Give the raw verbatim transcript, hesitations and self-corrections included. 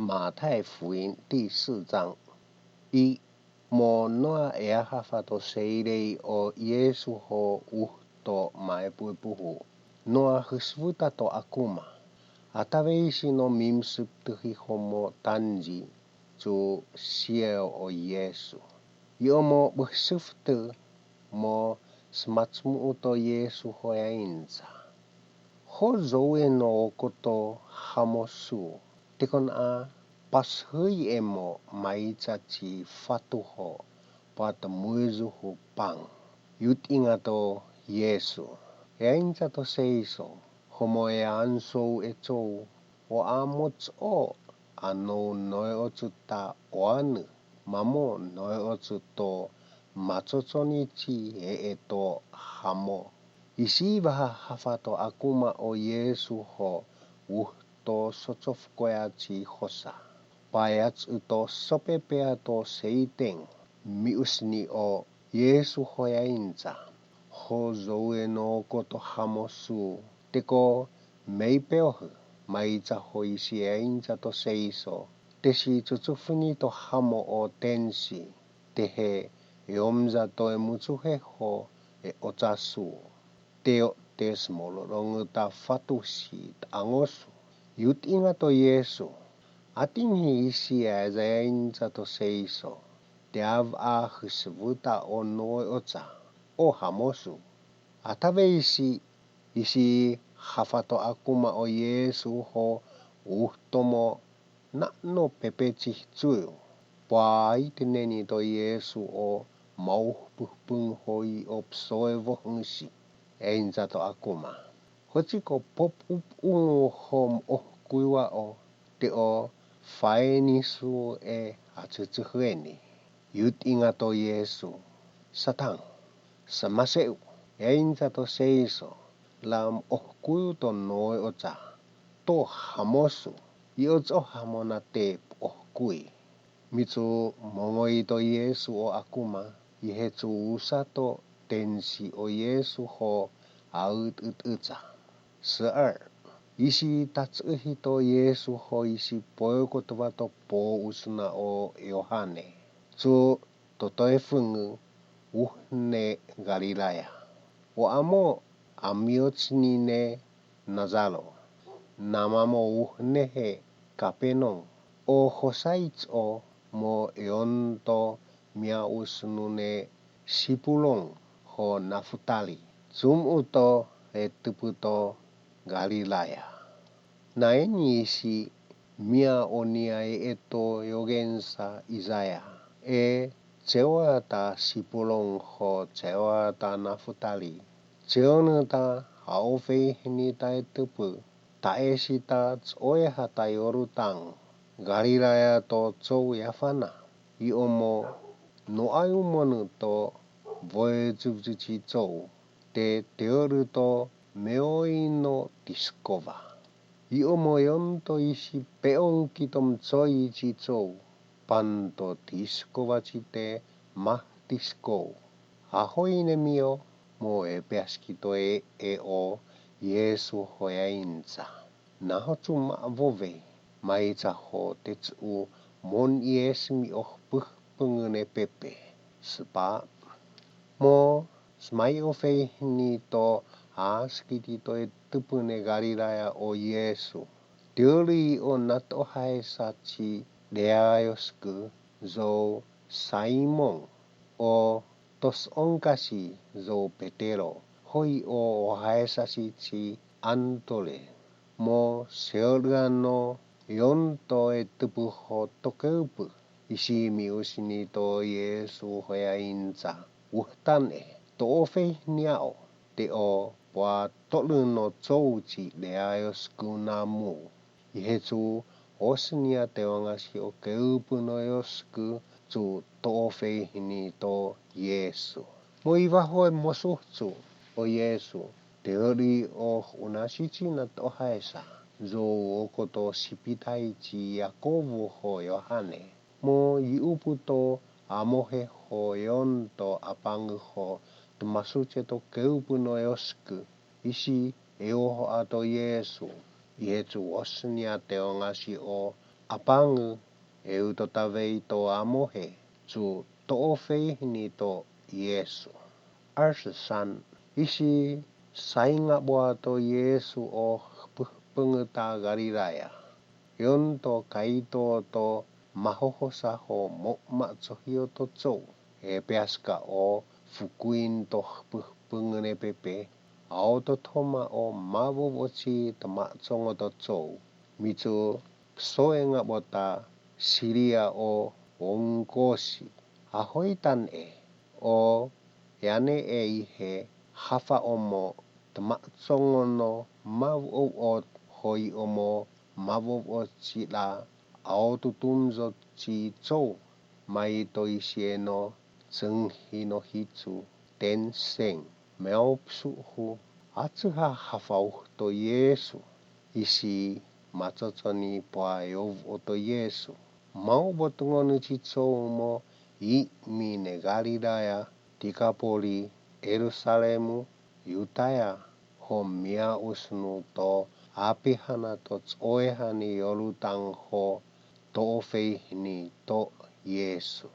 马太福音第四章。一、Mo noa ʻe aha fato seilei ʻo Iesu ho uho to maʻa e puepuhu. Noa husvuta to ʻakuma. ʻAtave ʻi sino mimsip tuhi homo tanji tu sieo ʻo Iesu. ʻIo mo ʻusuftu mo smatsmuʻu to Iesu ho ʻeainsa. Ho zoue no koto hamosu. Te konaʻa pashui ʻe mo maita ti fatuho pata muizuhu pang. Yutinga to Iesu. ʻEainsa to seiso. Homo ʻeansou ʻe tou. ʻO ʻa mo tō ʻa nou noe ʻotu ta ʻoanu. Mamo noe ʻotu to matotoni ti ʻe ʻe to hamo. ʻIsi vaha hafa to ʻakuma ʻo Iesu ho uho to sotofu koe ati hosa. Pae atu to sope pea to seiteng. Miusni ʻo Iesu ho ʻeainsa. Ho zoue no koto hamosu. Te ko mei peohu. Maita ho ʻisi ʻeainsa to seiso. Te si tutufuni to hamo ʻo tensi. Te he ʻe omza to e mutuhe ho ʻe ʻotasu. Te o te smololongu ta fatusi ta angosu. Yutinga to Iesu. ʻAtingi ʻisi ʻeainsa to seiso. Te ava husvuta ʻo noe ʻota ʻo hamosu. ʻAtave ʻisi ʻisi hafa to ʻakuma ʻo Iesu ho uho mo naʻa no pepeti tuiu. Pua ʻi te neni to Iesu ʻo mauhupuhupung hoi ʻo psoe vohungisi. ʻEainsa to ʻakuma. Hoti ko pop up ungu ho ʻohkuiwa ʻo te ʻo faenisu ʻe atutuhueni. Yutinga to Iesu. Satang. Samaseʻu. ʻEainsa to seiso. Lam ʻohkui to noe ʻota. To hamosu. ʻIo to hamona te ʻohkui. Mitu mongoi to Iesu ʻo ʻakuma. ʻI he tu usa to tensi ʻo Iesu ho ʻautututsa. Seʻar. ʻIsi tatuhi to Iesu ho ʻisi poe ko tuvato po usuna ʻo Iohane. Tu to toe fungu uhne Galilea. ʻO amo ʻamiotini ne Nazalo. Namamo uhne he Kapenong. ʻO Hosait ʻo mo ʻeonto mia usunune Sipulong ho Nafutali. Sumuto e tuputo Galilea. Naeni ʻisi mia ʻonia e ʻeto ʻiogensa ʻIsaia. ʻE teoa ta Sipulong ho teoa ta Nafutali. Teonu ta haofeihini ta e tupu. Taʻesi ta tsoeha ta Iorutang. Galilea to tou iafana. ʻIo mo noʻai umonu to voe tuvituti tou. Te teoru to meoino tiskova. ʻIo mo ʻeonto ʻisi peʻonki to mtoi ti tou. Panto tiskova ti te mah tiskou. ʻA hoi ne mio mo e peaskito e ʻe ʻo Iesu ho ʻeainsa. Naho tu maʻa vove, maita ho te tu mon ies mi ʻoh puhpungu ne pepe. Sepa. Mo smai ʻo feihini to ʻaskiti to e tupu ne Galilea ʻo Iesu. Teoli ʻo nato haesa ti Leaiosku zou Saimong ʻo tos ongkasi zou Petelo. Hoi ʻo ʻo haesa si ti Antole. Mo seoluano ʻionto e tupu ho tokeupu. ʻIsi mi usini to Iesu ho ʻeainsa. Uhtane, to ʻo feihini aʻo, te ʻo pua tolu no tou ti Leaiosku namu. ʻI he tu ʻosinia te ongasi ʻo keupu no Iosku tu to ʻo feihini to Iesu. Mo ʻi vaho e mosuhtu ʻo Iesu, teoli ʻo unasiti nato haesa, zou ʻo koto Sipitai ti Iakovu ho Iohane. Mo ʻi upu to ʻamohe ho ʻeonto ʻapangu ho Tomasute to keupu no Iosku. ʻIsi ʻe ʻoho ʻato Iesu, ʻi he tu ʻosinia te ongasi ʻo ʻApangu, ʻe u totavei to ʻamohe, tu toʻofeihni to Yesu. Arsasan, ʻi si saingaboa to Yesu ʻo Hpungutā Galilaia. Ion to kaito to mahohosa ho mo maʻa tohio to tou. ʻE peasika ʻo fukuin to Hpungune Pepe, ʻa ʻo totoma ʻo mavovo ti tamaʻa tongo to tou. Mitu soenga bota silia ʻo ongkosi. ʻA hoi tan ʻe, ʻo ʻe ane ʻe ʻi he hafa ʻo mo tamaʻa tongo no mavovo ʻo hoi ʻo mo mavovo ti la ʻa ʻo tutum zo ti tou mai to ʻi si ʻe no tenghi no hitu ten seng. Meʻa ʻo psuhu, ʻa tu ha hafa ʻo to Yesu, ʻi si matotoni poa ʻe ʻo to Yesu. Mau botongonu ti tou mo ʻi mine Galilaia, Tikapoli, ʻElusalemu, ʻIutaia, ho mia usunu to ʻapihana to toehani ʻOlutang ho toʻofeihni to Yesu.